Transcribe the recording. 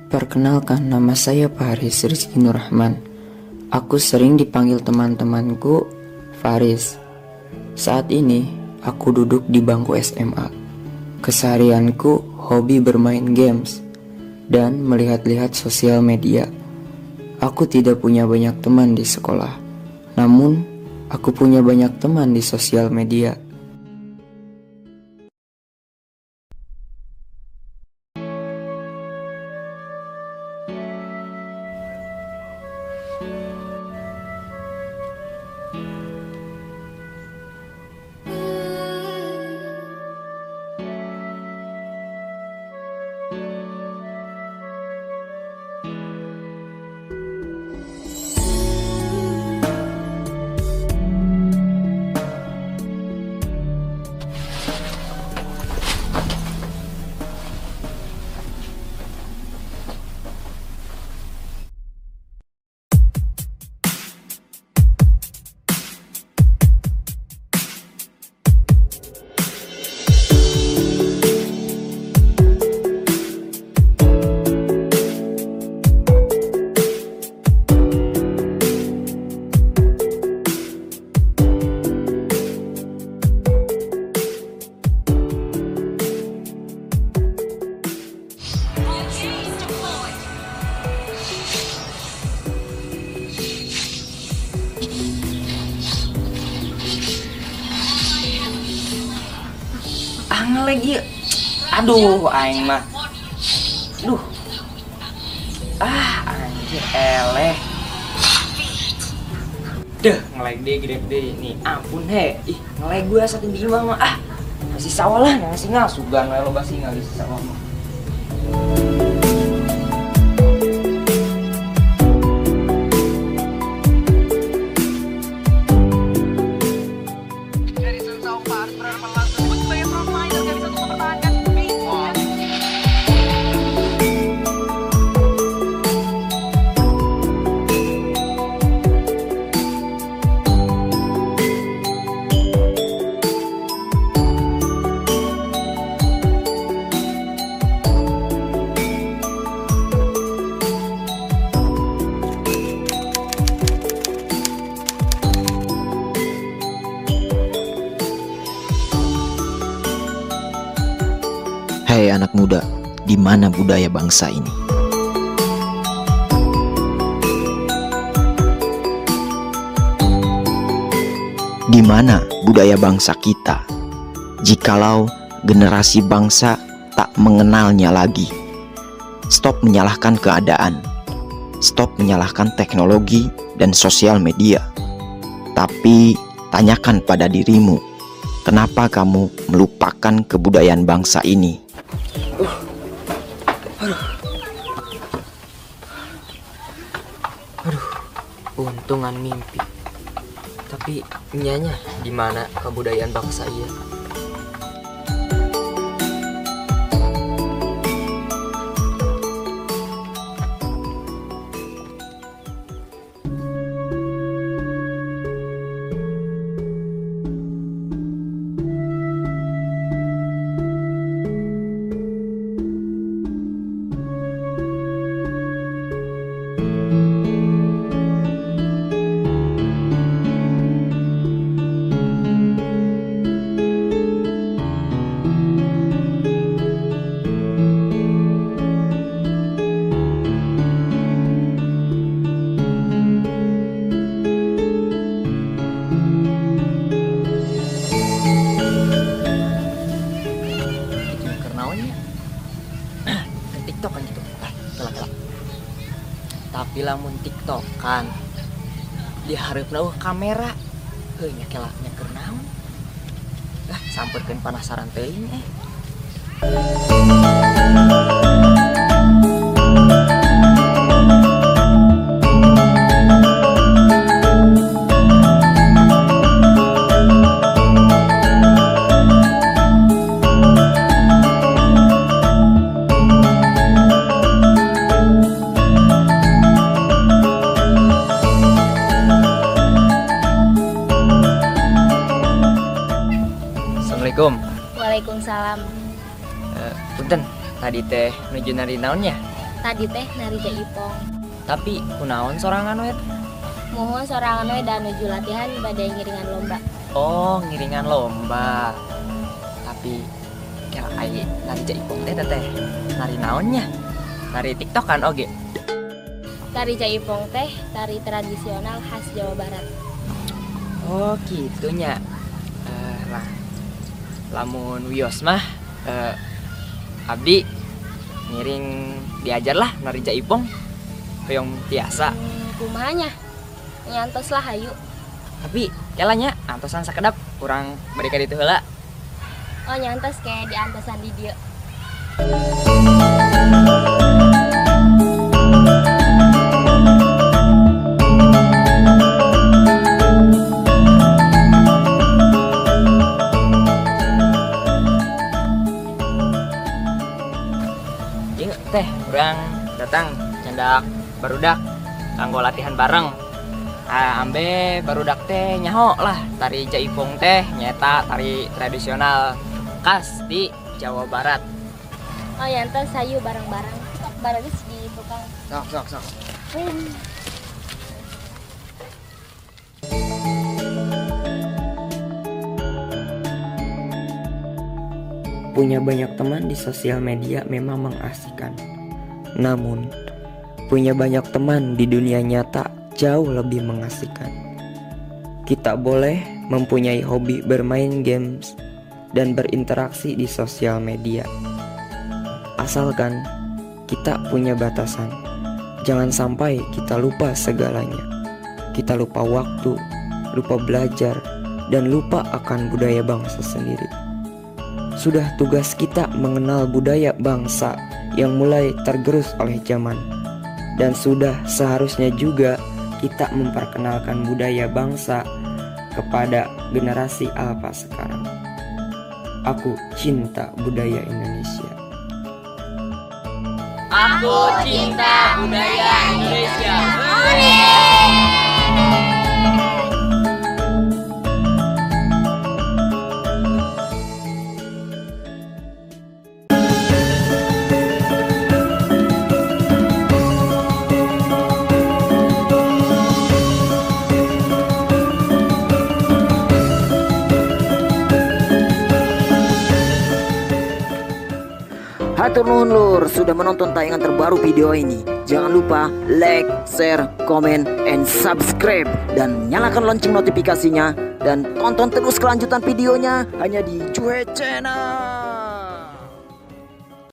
Perkenalkan, nama saya Faris Rizky Nurrahman. Aku sering dipanggil teman-temanku Faris. Saat ini, aku duduk di bangku SMA. Keseharianku hobi bermain games dan melihat-lihat sosial media. Aku tidak punya banyak teman di sekolah, namun aku punya banyak teman di sosial media. Ah, ngelag ieu. Aduh, aing mah. Duh. Ah, anjir eleh. Deh, ngelag deh gede deh nih. Ampun he. Ih, ngelag gua satu di imah mah. Ah, masih sawah lah, nggak singal sugan we loba singal di sawah mah. Hei anak muda, di mana budaya bangsa ini? Di mana budaya bangsa kita? Jikalau generasi bangsa tak mengenalnya lagi. Stop menyalahkan keadaan. Stop menyalahkan teknologi dan sosial media. Tapi tanyakan pada dirimu, kenapa kamu melupakan kebudayaan bangsa ini? Aduh, untungan mimpi. Tapi nyanya di mana kebudayaan bangsa iya? TikTok kan gitu. Ah, kelak-kelak. Tapi lamun TikTok kan diharapna eueuh kamera. Heuh nya kelak nya keur naon? Ah, sampeurkeun penasaran teuing eh. Assalamualaikum. Waalaikumsalam. Punten, tadi teh nuju nari naonnya? Tadi teh nari jaipong. Tapi kunaon sorangan we? Muhun sorangan we da nuju latihan bade ngiringan lomba. Oh, ngiringan lomba. Tapi kela ai nari jaipong teh teteh nari naonnya? Nari TikTok kan oge? Tari jaipong teh tari tradisional khas Jawa Barat. Oh, gitunya. Lah, lamun wios mah abdi ngiring diajar lah nari jaipong. Hoyong tiasa. Kumaha nya? Nyantos lah hayu. Tapi kela nya antosan sakedap kurang bade ka ditu heula. Oh, nyantos kayak di antosan di dieu. Ieu teh urang datang nyandak barudak kanggo latihan bareng. Ah, ambe barudak teh nyaho lah tari jaipong teh nyaeta tari tradisional khas di Jawa Barat. Oh, nyantos hayu bareng-bareng. Sok baris di tukang. Sok sok sok. Punya banyak teman di sosial media memang mengasihkan. Namun, punya banyak teman di dunia nyata jauh lebih mengasihkan. Kita boleh mempunyai hobi bermain games dan berinteraksi di sosial media. Asalkan kita punya batasan. Jangan sampai kita lupa segalanya. Kita lupa waktu, lupa belajar, dan lupa akan budaya bangsa sendiri. Sudah tugas kita mengenal budaya bangsa yang mulai tergerus oleh zaman. Dan sudah seharusnya juga kita memperkenalkan budaya bangsa kepada generasi alpha sekarang. Aku cinta budaya Indonesia. Aku cinta budaya Indonesia. Hatur nuhun lur sudah menonton tayangan terbaru video ini. Jangan lupa like, share, comment, and subscribe. Dan nyalakan lonceng notifikasinya. Dan tonton terus kelanjutan videonya hanya di Juhe Channel.